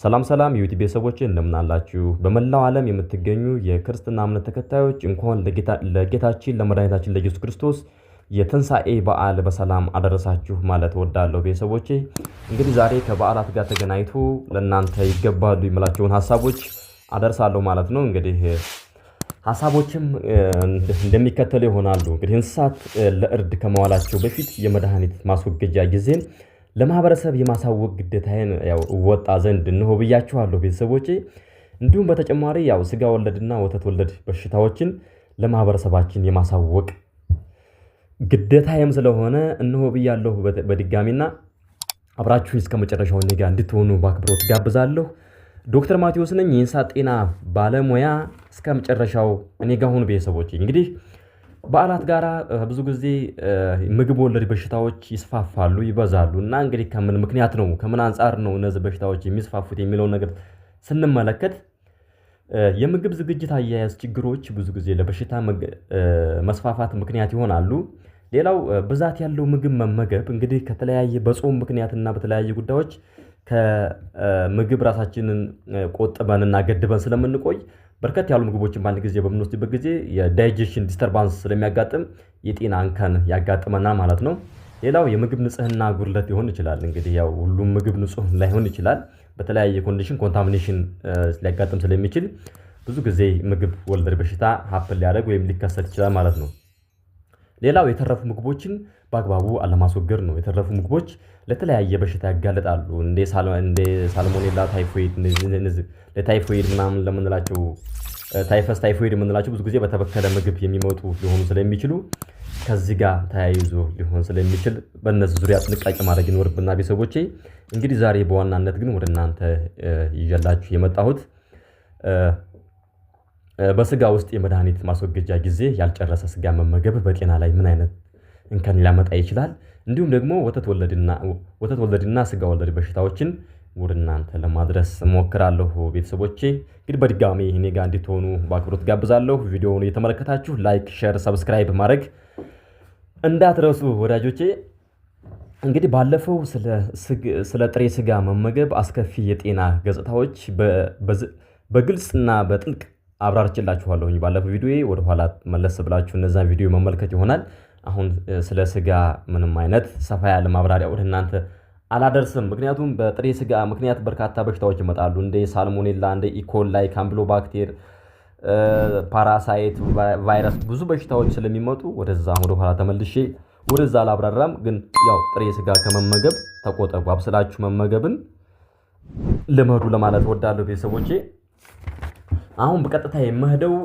ሰላም ሰላም የ YouTube ቤተሰቦች፣ እንደምን አላችሁ? በመላው ዓለም የምትገኙ የክርስትና እምነት ተከታዮች እንኳን ለጌታችን ለመድኃኒታችን ለኢየሱስ ክርስቶስ የትንሣኤ በዓል በሰላም አደረሳችሁ ማለት እወዳለሁ። ቤተሰቦቼ፣ እንግዲህ ዛሬ ከበዓላት ጋር ተገናኝቶ ለእናንተ ይገባሉ የምላቸውን ሀሳቦች አደርሳለሁ ማለት ነው። እንግዲህ ሀሳቦችም እንደሚከተሉ ይሆናሉ። እንግዲህ እንስሳት ለእርድ ከመዋላቸው በፊት የመድኃኒት ማስወገጃ ጊዜን ለማህበረሰብ የማሳወቅ ግዴታዬን ያው እወጣ ዘንድ እንሆ ብያችኋለሁ ቤተሰቦቼ። እንዲሁም በተጨማሪ ያው ስጋ ወለድና ወተት ወለድ በሽታዎችን ለማህበረሰባችን የማሳወቅ ግዴታዬም ስለሆነ እንሆ ብያለሁ በድጋሚና አብራችሁኝ እስከ መጨረሻው እኔ ጋር እንድትሆኑ በአክብሮት ጋብዛለሁ። ዶክተር ማቴዎስ ነኝ፣ የእንስሳት ጤና ባለሙያ። እስከ መጨረሻው እኔ ጋር ሁኑ ቤተሰቦቼ። እንግዲህ በዓላት ጋራ ብዙ ጊዜ ምግብ ወለድ በሽታዎች ይስፋፋሉ፣ ይበዛሉ። እና እንግዲህ ከምን ምክንያት ነው፣ ከምን አንጻር ነው እነዚህ በሽታዎች የሚስፋፉት የሚለውን ነገር ስንመለከት የምግብ ዝግጅት አያያዝ ችግሮች ብዙ ጊዜ ለበሽታ መስፋፋት ምክንያት ይሆናሉ። ሌላው ብዛት ያለው ምግብ መመገብ፣ እንግዲህ ከተለያየ በጾም ምክንያትና በተለያየ ጉዳዮች ከምግብ ራሳችንን ቆጥበንና ገድበን ስለምንቆይ በርከት ያሉ ምግቦችን በአንድ ጊዜ በምንወስድበት ጊዜ የ digestion disturbance ስለሚያጋጥም የጤና እንከን ያጋጥመናል ማለት ነው። ሌላው የምግብ ንጽህና ጉድለት ሊሆን ይችላል። እንግዲህ ያው ሁሉም ምግብ ንጹህ ላይሆን ይችላል። በተለያየ condition contamination ሊያጋጥም ስለሚችል ብዙ ጊዜ ምግብ ወለድ በሽታ happen ሊያደርግ ወይም ሊከሰት ይችላል ማለት ነው። ሌላው የተረፉ ምግቦችን በአግባቡ አለማስወገድ ነው። የተረፉ ምግቦች ለተለያየ በሽታ ያጋልጣሉ። እንደ salmonella፣ typhoid፣ ለ typhoid ምናምን ለምንላቸው፣ typhus፣ typhoid የምንላቸው ብዙ ጊዜ በተበከለ ምግብ የሚመጡ ሊሆኑ ስለሚችሉ፣ ከዚህ ጋር ተያይዞ ሊሆን ስለሚችል በእነዚህ ዙሪያ ጥንቃቄ ማድረግ ይኖርብናል። ቤተሰቦቼ፣ እንግዲህ ዛሬ በዋናነት ግን ወደ እናንተ ይዤላችሁ የመጣሁት በስጋ ውስጥ የመድኃኒት ማስወገጃ ጊዜ ያልጨረሰ ስጋ መመገብ በጤና ላይ ምን አይነት እንከን ሊያመጣ ይችላል፣ እንዲሁም ደግሞ ወተት ወለድና ስጋ ወለድ በሽታዎችን ወደ እናንተ ለማድረስ እሞክራለሁ። ቤተሰቦቼ፣ እንግዲህ በድጋሚ እኔ ጋር እንድትሆኑ በአክብሮት ጋብዛለሁ። ቪዲዮውን እየተመለከታችሁ like፣ share፣ subscribe ማድረግ እንዳትረሱ ወዳጆቼ። እንግዲህ ባለፈው ስለ ጥሬ ስጋ መመገብ አስከፊ የጤና ገጽታዎች በግልጽና በጥልቅ አብራርቼላችኋለሁኝ። ባለፈው ቪዲዮ ወደኋላ መለስ ብላችሁ እነዛን ቪዲዮ መመልከት ይሆናል። አሁን ስለ ስጋ ምንም አይነት ሰፋ ያለ ማብራሪያ ወደ እናንተ አላደርስም። ምክንያቱም በጥሬ ስጋ ምክንያት በርካታ በሽታዎች ይመጣሉ። እንደ salmonella፣ እንደ E. coli፣ campylobacter፣ parasite፣ ቫይረስ፣ ብዙ በሽታዎች ስለሚመጡ ወደዛ ወደኋላ ተመልሼ ወደዛ አላብራራም። ግን ያው ጥሬ ስጋ ከመመገብ ተቆጠቡ፣ አብስላችሁ መመገብን ልመዱ ለማለት እወዳለሁ ቤተሰቦቼ። አሁን በቀጥታ የምሄደው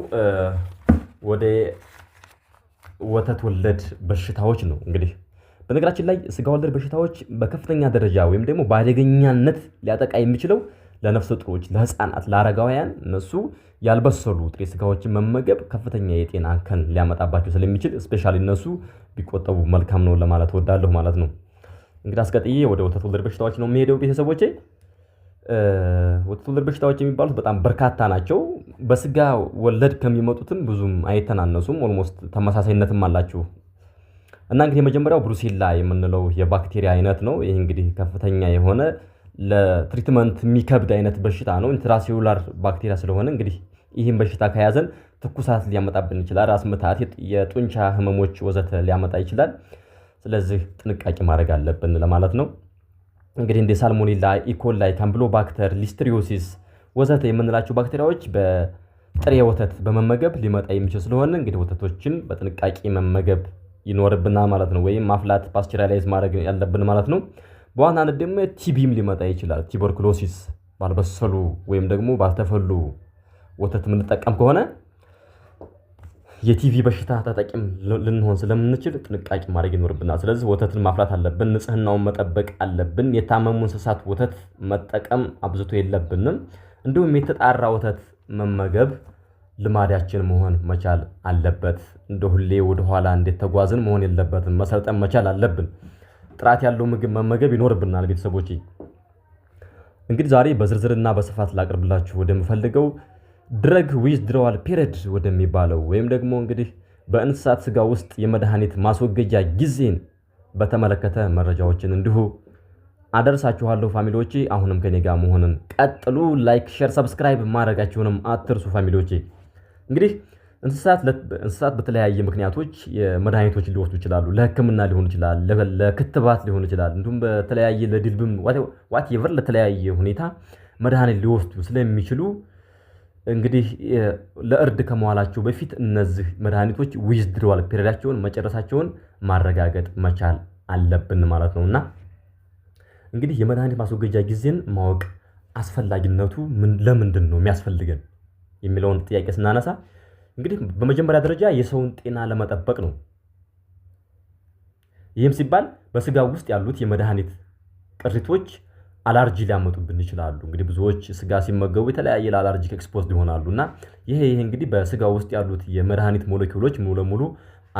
ወደ ወተት ወለድ በሽታዎች ነው። እንግዲህ በነገራችን ላይ ስጋ ወለድ በሽታዎች በከፍተኛ ደረጃ ወይም ደግሞ በአደገኛነት ሊያጠቃ የሚችለው ለነፍሰ ጡሮች፣ ለህፃናት፣ ለአረጋውያን፣ እነሱ ያልበሰሉ ጥሬ ስጋዎችን መመገብ ከፍተኛ የጤና እንከን ሊያመጣባቸው ስለሚችል especially እነሱ ቢቆጠቡ መልካም ነው ለማለት እወዳለሁ ማለት ነው። እንግዲህ አስቀጥዬ ወደ ወተት ወለድ በሽታዎች ነው የምሄደው ቤተሰቦቼ። ወተት ወለድ በሽታዎች የሚባሉት በጣም በርካታ ናቸው። በስጋ ወለድ ከሚመጡትም ብዙም አይተናነሱም። Almost ተመሳሳይነትም አላቸው። እና እንግዲህ የመጀመሪያው brucella የምንለው የባክቴሪያ አይነት ነው። ይህ እንግዲህ ከፍተኛ የሆነ ለ treatment የሚከብድ አይነት በሽታ ነው። Intracellular ባክቴሪያ ስለሆነ እንግዲህ ይህን በሽታ ከያዘን ትኩሳት ሊያመጣብን ይችላል። ራስ ምታት፣ የጡንቻ ህመሞች ወዘተ ሊያመጣ ይችላል። ስለዚህ ጥንቃቄ ማድረግ አለብን ለማለት ነው። እንግዲህ እንደ salmonella፣ E. coli፣ campylobacter፣ listeriosis ወዘተ የምንላቸው ባክቴሪያዎች በጥሬ ወተት በመመገብ ሊመጣ የሚችል ስለሆነ እንግዲህ ወተቶችን በጥንቃቄ መመገብ ይኖርብናል ማለት ነው። ወይም ማፍላት፣ pasteurize ማድረግ ያለብን ማለት ነው። በዋናነት ደግሞ TB ም ሊመጣ ይችላል። Tuberculosis ባልበሰሉ ወይም ደግሞ ባልተፈሉ ወተት የምንጠቀም ከሆነ የ TB በሽታ ተጠቂም ልንሆን ስለምንችል ጥንቃቄ ማድረግ ይኖርብናል። ስለዚህ ወተትን ማፍላት አለብን፣ ንጽህናውን መጠበቅ አለብን። የታመሙ እንስሳት ወተት መጠቀም አብዝቶ የለብንም። እንዲሁም የተጣራ ወተት መመገብ ልማዳችን መሆን መቻል አለበት። እንደ ሁሌ ወደኋላ እንደተጓዝን መሆን የለበትም። መሰልጠን መቻል አለብን። ጥራት ያለው ምግብ መመገብ ይኖርብናል። ቤተሰቦቼ፣ እንግዲህ ዛሬ በዝርዝርና በስፋት ላቅርብላችሁ ወደምፈልገው drug withdrawal period ወደሚባለው ወይም ደግሞ እንግዲህ በእንስሳት ስጋ ውስጥ የመድኃኒት ማስወገጃ ጊዜን በተመለከተ መረጃዎችን እንዲሁ አደርሳችኋለሁ። Family ዎቼ፣ አሁንም ከኔ ጋር መሆንን ቀጥሉ። Like፣ share፣ subscribe ማድረጋችሁንም አትርሱ family ዎቼ። እንግዲህ እንስሳት በተለያየ ምክንያቶች የመድኃኒቶች ሊወስዱ ይችላሉ። ለሕክምና ሊሆን ይችላል፣ ለክትባት ሊሆን ይችላል፣ እንዲሁም በተለያየ ለድልብም whatever ለተለያየ ሁኔታ መድኃኒት ሊወስዱ ስለሚችሉ እንግዲህ ለእርድ ከመዋላቸው በፊት እነዚህ መድኃኒቶች withdrawal period ኣቸውን መጨረሳቸውን ማረጋገጥ መቻል አለብን ማለት ነው። እና እንግዲህ የመድኃኒት ማስወገጃ ጊዜን ማወቅ አስፈላጊነቱ ለምንድን ነው የሚያስፈልገን የሚለውን ጥያቄ ስናነሳ፣ እንግዲህ በመጀመሪያ ደረጃ የሰውን ጤና ለመጠበቅ ነው። ይህም ሲባል በስጋው ውስጥ ያሉት የመድኃኒት ቅሪቶች አላርጂ ሊያመጡብን ይችላሉ። እንግዲህ ብዙዎች ስጋ ሲመገቡ የተለያየ ለ allergic exposed ይሆናሉ፣ እና ይሄ እንግዲህ በስጋ ውስጥ ያሉት የመድኃኒት ሞለኪውሎች ሙሉ ለሙሉ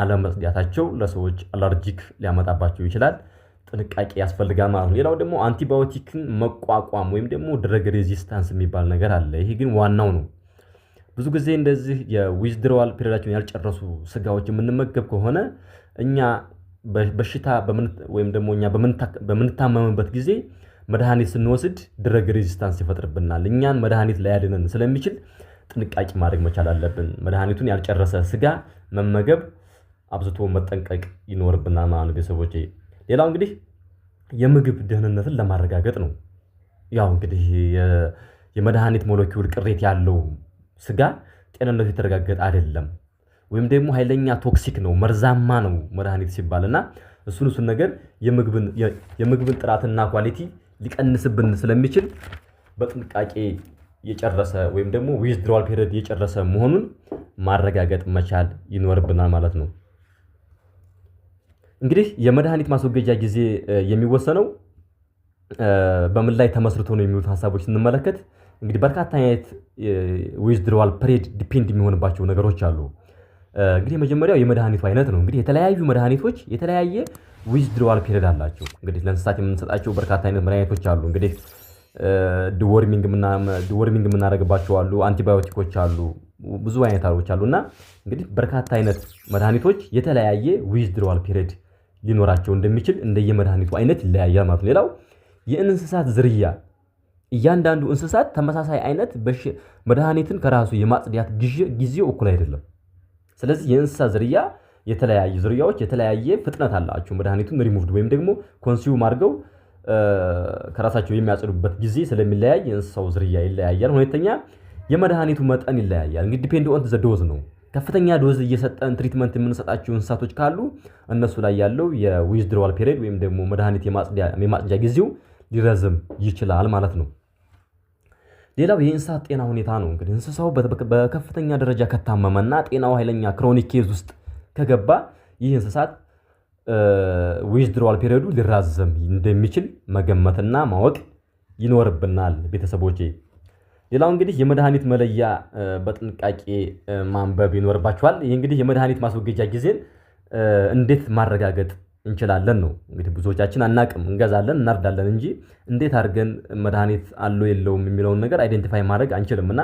አለመጽዳታቸው ለሰዎች allergic ሊያመጣባቸው ይችላል። ጥንቃቄ ያስፈልጋል ማለት ነው። ሌላው ደግሞ አንቲባዮቲክን መቋቋም ወይም ደግሞ drug resistance የሚባል ነገር አለ። ይሄ ግን ዋናው ነው። ብዙ ጊዜ እንደዚህ የ withdrawal period ኣቸውን ያልጨረሱ ስጋዎች የምንመገብ ከሆነ እኛ በሽታ ወይም ደግሞ እኛ በምንታመምበት ጊዜ መድኃኒት ስንወስድ drug resistance ይፈጥርብናል። እኛን መድኃኒት ላያድነን ስለሚችል ጥንቃቄ ማድረግ መቻል አለብን። መድኃኒቱን ያልጨረሰ ስጋ መመገብ አብዝቶ መጠንቀቅ ይኖርብናል ማለት ነው ቤተሰቦቼ። ሌላው እንግዲህ የምግብ ደህንነትን ለማረጋገጥ ነው። ያው እንግዲህ የመድኃኒት ሞለኪውል ቅሪት ያለው ስጋ ጤንነቱ የተረጋገጠ አይደለም፣ ወይም ደግሞ ኃይለኛ toxic ነው፣ መርዛማ ነው መድኃኒት ሲባል፣ እና እሱን ነገር የምግብን ጥራትና quality ሊቀንስብን ስለሚችል በጥንቃቄ የጨረሰ ወይም ደግሞ withdrawal period የጨረሰ መሆኑን ማረጋገጥ መቻል ይኖርብናል ማለት ነው። እንግዲህ የመድኃኒት ማስወገጃ ጊዜ የሚወሰነው በምን ላይ ተመስርቶ ነው የሚሉት ሀሳቦች ስንመለከት፣ እንግዲህ በርካታ አይነት withdrawal period depend የሚሆንባቸው ነገሮች አሉ። እንግዲህ የመጀመሪያው የመድኃኒቱ አይነት ነው። እንግዲህ የተለያዩ መድኃኒቶች የተለያየ withdrawal period አላቸው። እንግዲህ ለእንስሳት የምንሰጣቸው በርካታ አይነት መድኃኒቶች አሉ። እንግዲህ deworming የምናደርግባቸው አሉ፣ አንቲባዮቲኮች አሉ፣ ብዙ አይነት አሉ፣ እና እንግዲህ በርካታ አይነት መድኃኒቶች የተለያየ withdrawal period ሊኖራቸው እንደሚችል እንደየመድኃኒቱ አይነት ይለያያል ማለት ነው። ሌላው የእንስሳት ዝርያ፣ እያንዳንዱ እንስሳት ተመሳሳይ አይነት መድኃኒትን ከራሱ የማጽዳት ጊዜው እኩል አይደለም። ስለዚህ የእንስሳ ዝርያ፣ የተለያዩ ዝርያዎች የተለያየ ፍጥነት አላቸው። መድኃኒቱን ሪሙቭድ ወይም ደግሞ consume አድርገው ከራሳቸው የሚያጸዱበት ጊዜ ስለሚለያይ የእንስሳው ዝርያ ይለያያል። ሁለተኛ የመድኃኒቱ መጠን ይለያያል። እንግዲህ depend on the dose ነው። ከፍተኛ dose እየሰጠን treatment የምንሰጣቸው እንስሳቶች ካሉ እነሱ ላይ ያለው የ withdrawal period ወይም ደግሞ መድኃኒት የማጽጃ ጊዜው ሊረዝም ይችላል ማለት ነው። ሌላው የእንስሳት ጤና ሁኔታ ነው። እንግዲህ እንስሳው በከፍተኛ ደረጃ ከታመመና ጤናው ኃይለኛ chronic case ውስጥ ከገባ ይህ እንስሳት withdrawal period ኡ ሊራዘም እንደሚችል መገመትና ማወቅ ይኖርብናል ቤተሰቦቼ። ሌላው እንግዲህ የመድኃኒት መለያ በጥንቃቄ ማንበብ ይኖርባችኋል። ይህ እንግዲህ የመድኃኒት ማስወገጃ ጊዜን እንዴት ማረጋገጥ እንችላለን ነው። እንግዲህ ብዙዎቻችን አናቅም፣ እንገዛለን፣ እናርዳለን እንጂ እንዴት አድርገን መድኃኒት አለው የለውም የሚለውን ነገር identify ማድረግ አንችልም። እና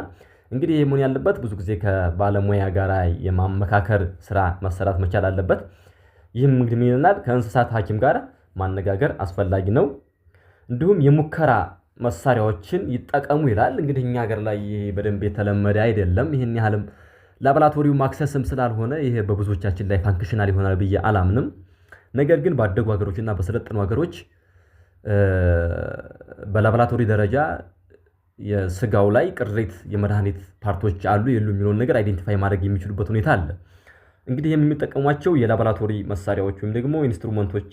እንግዲህ ይህ መሆን ያለበት ብዙ ጊዜ ከባለሙያ ጋር የማመካከር ስራ መሰራት መቻል አለበት። ይህም እንግዲህ ምን ይለናል? ከእንስሳት ሐኪም ጋር ማነጋገር አስፈላጊ ነው። እንዲሁም የሙከራ መሳሪያዎችን ይጠቀሙ ይላል። እንግዲህ እኛ ሀገር ላይ ይሄ በደንብ የተለመደ አይደለም። ይህን ያህልም ላቦራቶሪው access ም ስላልሆነ ይሄ በብዙዎቻችን ላይ functional ይሆናል ብዬ አላምንም። ነገር ግን ባደጉ ሀገሮች እና በሰለጠኑ ሀገሮች በላቦራቶሪ ደረጃ የስጋው ላይ ቅሪት የመድኃኒት part ኦች አሉ የሉ የሚለውን ነገር identify ማድረግ የሚችሉበት ሁኔታ አለ። እንግዲህ የሚጠቀሟቸው የላቦራቶሪ መሳሪያዎች ወይም ደግሞ instrument ኦች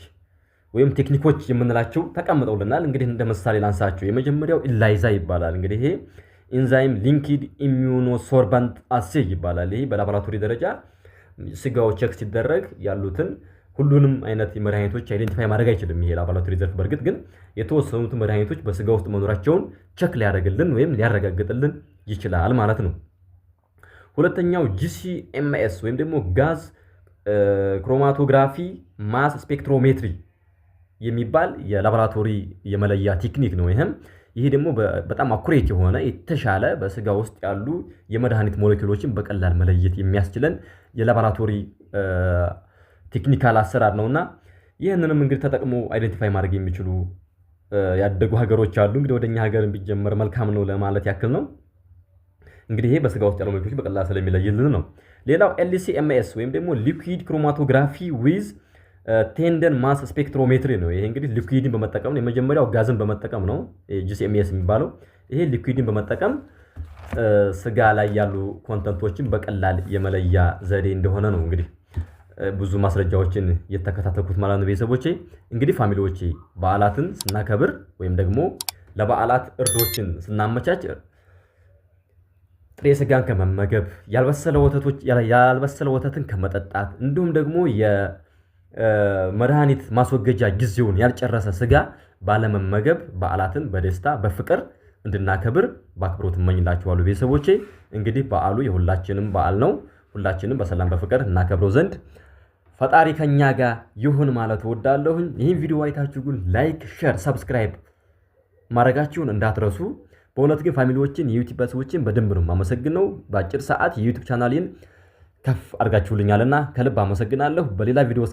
ወይም ቴክኒኮች የምንላቸው ተቀምጠውልናል። እንግዲህ እንደ ምሳሌ ላንሳቸው። የመጀመሪያው ELISA ይባላል። እንግዲህ ይሄ enzyme linked immunosorbent assay ይባላል። ይሄ በላቦራቶሪ ደረጃ ስጋው check ሲደረግ ያሉትን ሁሉንም አይነት መድኃኒቶች identify ማድረግ አይችልም ይሄ ላቦራቶሪ ዘርፍ። በእርግጥ ግን የተወሰኑትን መድኃኒቶች በስጋ ውስጥ መኖራቸውን check ሊያደርግልን ወይም ሊያረጋግጥልን ይችላል ማለት ነው። ሁለተኛው GCMS ወይም ደግሞ gas chromatography mass spectrometry የሚባል የላቦራቶሪ የመለያ ቴክኒክ ነው። ይሄ ደግሞ በጣም accurate የሆነ፣ የተሻለ፣ በስጋ ውስጥ ያሉ የመድኃኒት ሞለኪውሎችን በቀላል መለየት የሚያስችለን የላቦራቶሪ technical አሰራር ነው፣ እና ይህንንም እንግዲህ ተጠቅሞ identify ማድረግ የሚችሉ ያደጉ ሀገሮች አሉ። እንግዲህ ወደኛ ሀገር ቢጀመር መልካም ነው ለማለት ያክል ነው። እንግዲህ ይሄ በስጋ ውስጥ ያሉ ሞለኪውሎች በቀላል ስለሚለይልን ነው። ሌላው LCMS ወይም ደግሞ liquid chromatography with tandem mass spectrometry ነው። ይሄ እንግዲህ liquid ን በመጠቀም ነው። የመጀመሪያው ጋዝን በመጠቀም ነው GCMS የሚባለው። ይሄ liquid ን በመጠቀም ስጋ ላይ ያሉ content ኦችን በቀላል የመለያ ዘዴ እንደሆነ ነው እንግዲህ ብዙ ማስረጃዎችን የተከታተልኩት ማለት ነው። ቤተሰቦቼ፣ እንግዲህ family ዎቼ፣ በዓላትን ስናከብር ወይም ደግሞ ለበዓላት እርዶችን ስናመቻች ጥሬ ስጋን ከመመገብ፣ ያልበሰለ ወተትን ከመጠጣት፣ እንዲሁም ደግሞ የመድኃኒት ማስወገጃ ጊዜውን ያልጨረሰ ስጋ ባለመመገብ በዓላትን በደስታ በፍቅር እንድናከብር በአክብሮት እመኝላችኋለሁ። ቤተሰቦቼ፣ እንግዲህ በዓሉ የሁላችንም በዓል ነው። ሁላችንም በሰላም በፍቅር እናከብረው ዘንድ ፈጣሪ ከኛ ጋር ይሁን ማለት እወዳለሁኝ። ይህን ቪዲዮ አይታችሁ ግን like፣ share፣ subscribe ማድረጋችሁን እንዳትረሱ። በእውነት ግን family ዎችን የ YouTube ሰዎችን በደንብ ነው የማመሰግነው። በአጭር ሰዓት የ YouTube ቻናሌን ከፍ አድርጋችሁልኛልና ከልብ አመሰግናለሁ። በሌላ ቪዲዮ